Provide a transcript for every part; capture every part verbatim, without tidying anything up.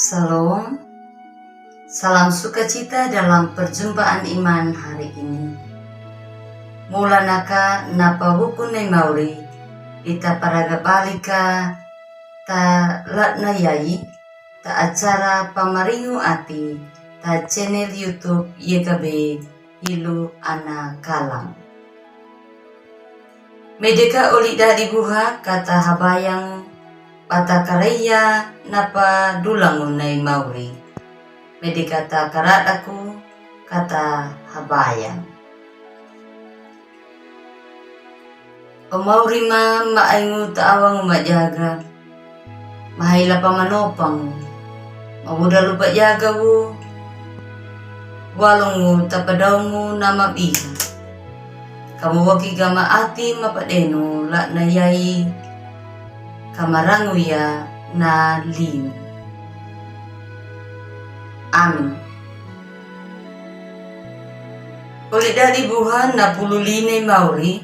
Shalom. Salam sukacita dalam perjumpaan iman hari ini. Mula naka na pabuku nai mauri, ita paraga bali ka ta latna yai, ta acara pamaringu ati, ta channel YouTube Y K B Hilu Ana Kalang. Mede ka oli dadi buha kata habayang pata karaiya na padulangu nai mauri. Mede kata karadaku kata habayang. O mauri ma, ma aingu ta awangu majaga. Mahaila pamanopang. Mabuda lupa jaga wu. Walungu tapadaumu na mabiha. Kamu waki gama ati mapadenu latna yai. Kamarangu ya na limu. Amin. Oli dadi buha na pulu li nai mauri,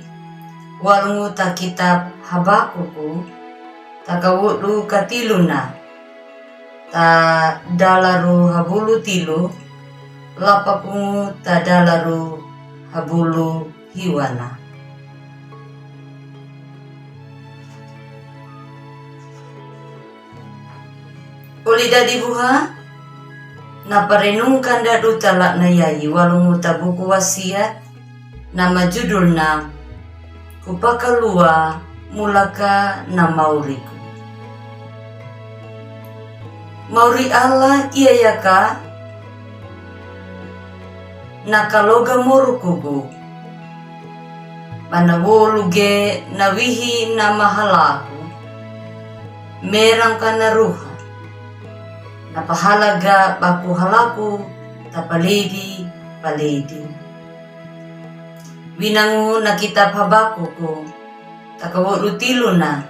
walungu ta kitab Habakuku, ta kawodu katiluna, ta dalaru habulu tilu, lapakungu ta dalaru habulu hiwana. Oli dadi buha, na parenungkan dadu ta latna yai walungu ta buku Wasiat, na majudulna Kupakalua mulaka na mauriku. Mauri Allah iya yaka, na kaloga morukugu. Bana wolu ge na wihi na mahalaku. Merang ka na ruha. Na pahalaga baku halaku ta paledi, paledi. Winangu na kitab Habakuku. Ta kawodu tiluna,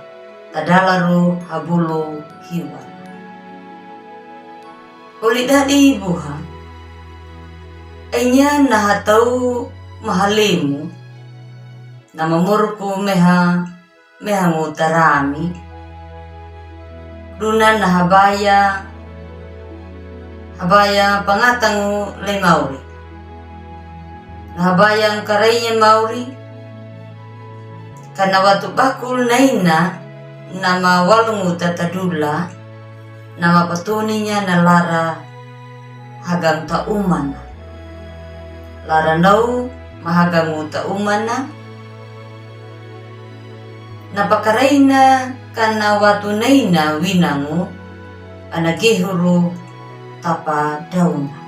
ta dalaru habulu hiwana. Oli dadi buha. Enya na hatau mahalemu, na mamoruku meha, mehangu ta rami. Duna na habaya, habaya pangatangu le mauri. Na habaya ngkaraiya mauri. Kana watu bakul naina, na mawalungu ta tadula, na mapatoninya na lara hagang ta umana. Lara nau mahagangu ta umana. Na pakaraina kana watu naina winangu, ana gehuru tapa dauna.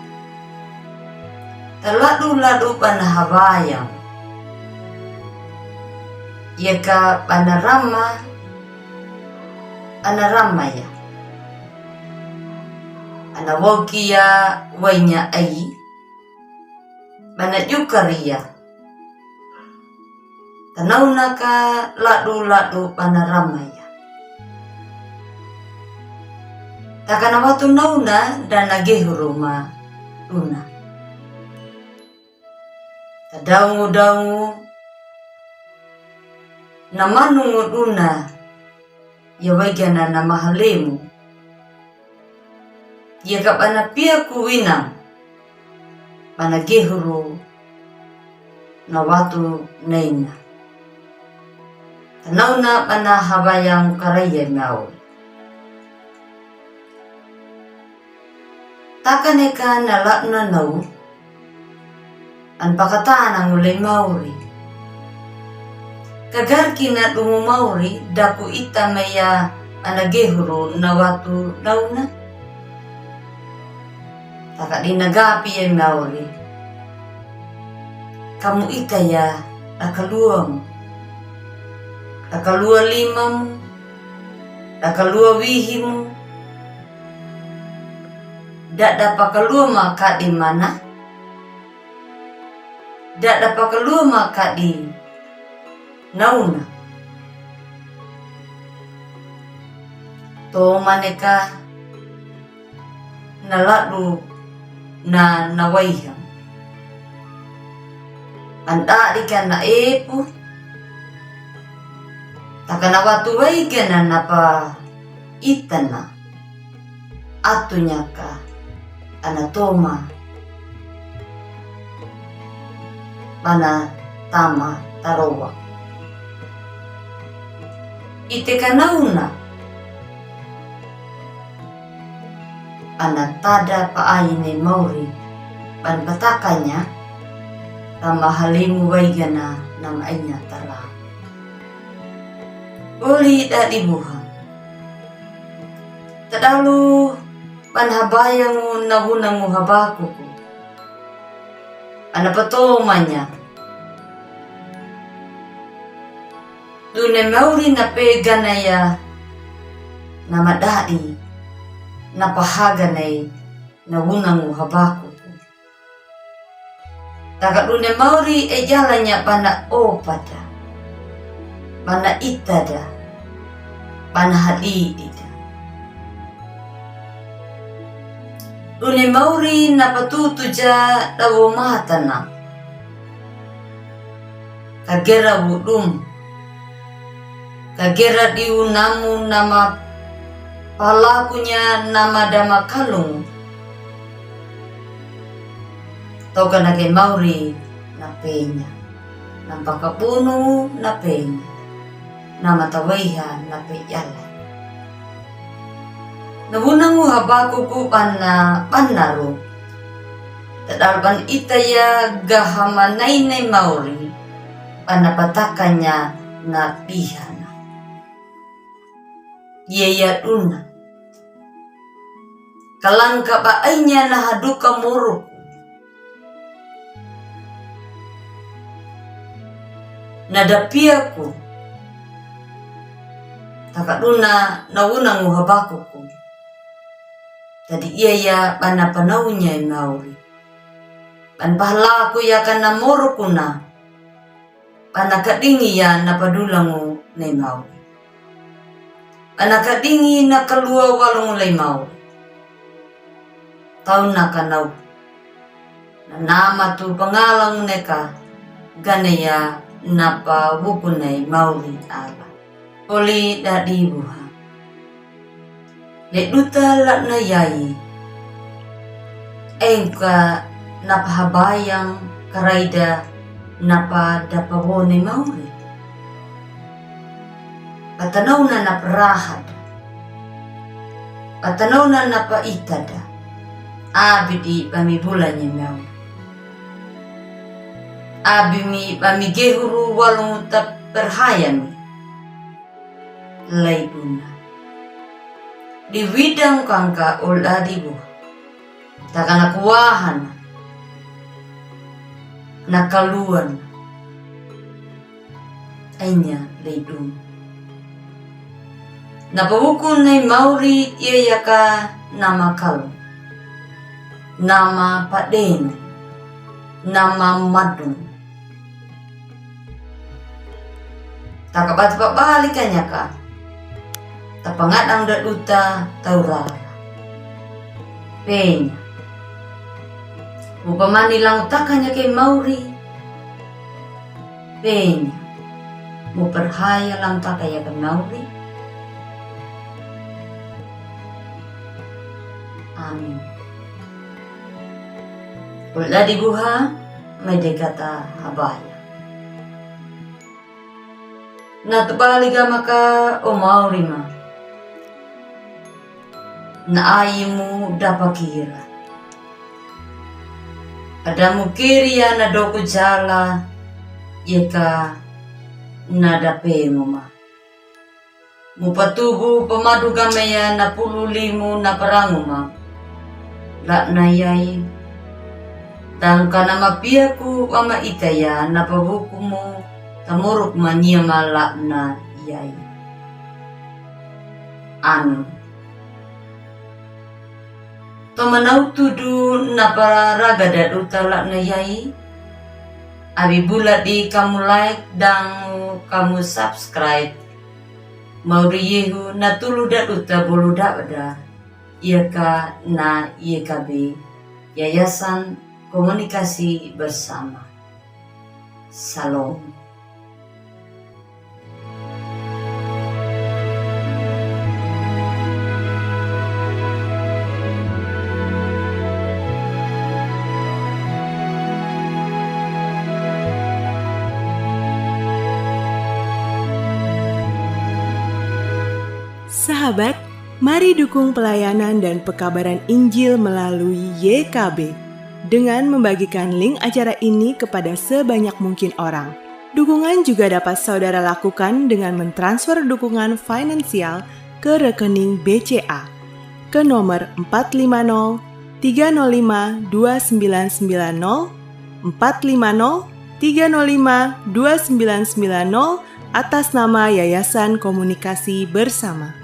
Ta ladu-ladu bana habayang. Yaka bana rama, ana rama ya. Ana woki ya wainya ai. Bana jukar ya. Ta nauna ka ladu-ladu bana rama ya. Ta kana watu nauna dana gehuru ma duna. Ta daungu-daungu. Na manungu duna. Ya waigana na mahalemu. Yaka bana piyaku winang. Bana gehuru na watu naina. Ta nauna bana habayang karaiya nau. Taka neka na laduna nau. An pakatanangu le mauri. Kagarki na dumu mauri daku ita maya ana gehuru na watu dauna. Taka dina gapi ya mauri. Kamu ita ya dakaluamu. Dakalua limamu. Dakalua wihimu. Dada pakalua ma kadi mana. Dada pakalua ma kadi nauna. To maneka na ladu na nawaiha. Andadi kana epu. Taka na watu waigana na pa itana. atunyaka ana toma bana tama tarowak. Ite kanauna ana tada pa'ayi ne mauri bana patakanya tama halimu waigana nama inya tala. Oli dadi buha. Tadalu bana habayangu nawunangu Habakuku. Ana patomanya. Dune mauri na pe ganaya nama dadi na pahaga nai nawunangu Habakuku. Taka dune mauri e jalanya bana opada, bana itada, bana hadidida. Dune mauri na patutu ja dawo matana. Kagera wudum. Kagera diu namu nama palakunya nama dama kalung. Toka na ke mauri na penya. Nama pakabunu na penya. Nama tawaiha na pejala. Nawunangu Habakuku bana banaru. Tadal bana itaya gaha manai ne mauri. Bana patakanya na bihana. Yeya duna. Kalangka ba ainya na haduka moruku. Na dapiaku. Taka duna nawunangu Habakuku. Tadi yeya bana panaunya i mauri. Bana pahalaku yaka na morukuna. Bana kadingi ya na padulangu ne mauri. Bana kadingi na kalua walungu le mauri. Tauna kanau. Na nama tu pangalangu neka ganeya na pawuku ne mauri ala. Oli dadi buha. Le duta latna yai. Engka na pahabayang karaida na padapawone mauri. Patanauna na parahada. Patanauna na paitada. Abidi bami bulanye mauri. Abimi bami gehuru walung taperhayami. Laiduna. Di widang kangka ola dibu. Taka na kuwahan. Na kaluan. Ainya laiduna. Na pawuku ne mauri yeyaka nama kalu. Nama padena. Nama madung. Taka bati pabalikanyaka. Tapangadang da duta taurara. Penya. Mupamani langtakanyaka i mauri. Penya. Muperhaya langtakanyaka i mauri. Amin. Ola dibuha, mai dekata habaya. Na tubali ga maka o mauri ma. Na aimu dapakira. Adamu kiri ya na doku jala yeka na dapemu ma. Mupatubu pamadu ga meya na pulu limu na parangu ma. Lakna yai. Dangka na mapiaku wama itaya na pabukumu tamuruk mania ma lakna yai. Amin. Tomanau tudu na paragada duta lakna yai. Abi bula di kamu like dan kamu subscribe. Mauri yehu na tulu da duta bulu da bada. Yeka na yeka be. Yayasan Komunikasi Bersama. Salom. Sahabat, mari dukung pelayanan dan pekabaran Injil melalui Y K B dengan membagikan link acara ini kepada sebanyak mungkin orang. Dukungan juga dapat saudara lakukan dengan mentransfer dukungan finansial ke rekening B C A ke nomor empat lima nol tiga nol lima dua sembilan sembilan nol, empat lima nol tiga nol lima dua sembilan sembilan nol, atas nama Yayasan Komunikasi Bersama.